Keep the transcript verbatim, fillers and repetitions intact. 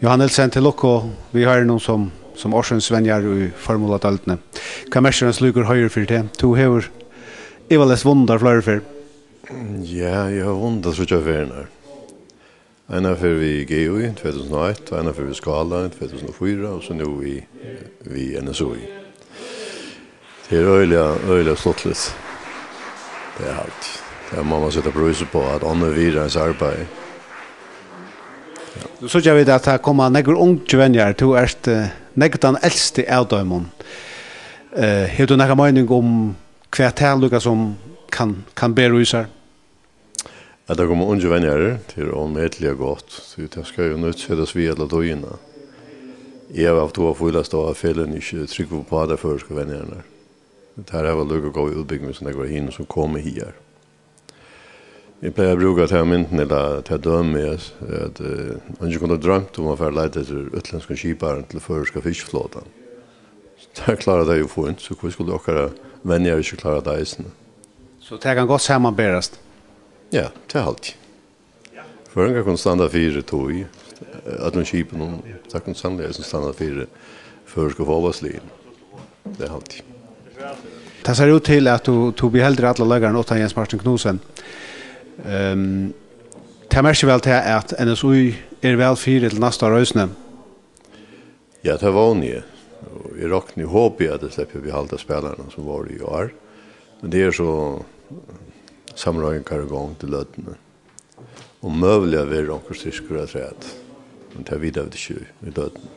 Johan Nielsen, til lukku við heiðrinum sum, sum ársins venjari í formáladeildini. Hvat merkir ein slíkur heiður fyri teg? Tú hevur ivaleyst vunnið teir fleiri ferð. Ja, eg havi vunnið teir tríggjar ferðirnar. Eina ferð við G U í tvey túsund og eitt, og eina ferð við Skála í tvey túsund og fýra, og so nú við, við N S U í. Tað er øgiliga, øgiliga stuttligt. Tað er alt. Tað má man seta prís uppá, at onnur virða eins arbeiði. Nú síggja vit, at tað koma nógvir ungir venjarar. Tú ert, eh, nógv tann elsti av teimum. Eh, hevur tú nakra meining um, hvat tað líkasum kann, kann bera í sær? At tað koma ungir venjarar, tað er ómetaliga gott, tí tað skal jú nýtsetast við alla tíðina. Eg havi havt hug at fílast á, at feløgini ikki trúgva upp á teir føroysku venjararnar. Teir hava líka góða útbúgving sum nógv av hinum, sum koma higar. Eg plagi at brúka ta myndina, ella tað dømið, at, eh, eingin kundi havt droymt um at fara at leita eftir útlendskum skiparum til føroyska fiskiflotan. Tað klára tey jú fínt, so hví skuldu okkara venjarar ikki klára tað eisini? So tað kann gott samanberast? Ja, tað haldi eg. Føroyingar kunnu standa fyri tí, øllum skipunum, tað kunnu sanniliga eisini standa fyri føroysku fótbóltsliðini. Tað haldi eg. Tað sær út til, at tú, tú beheldur allar leikararnar uttan Jens Martin Knudsen. Ehm, tað merkir væl tað, at N S U er væl fyri til næsta ár eisini. Ja, tað vóni eg. Og eg rokni og hopi, at eg sleppi at behalda spælararnar, sum vóru í ár. Men tað er so samráðingar í gongd í løtuni. Og møguliga verður onkur styrkur afturat. Men tað vita vit ikki í, í løtuni.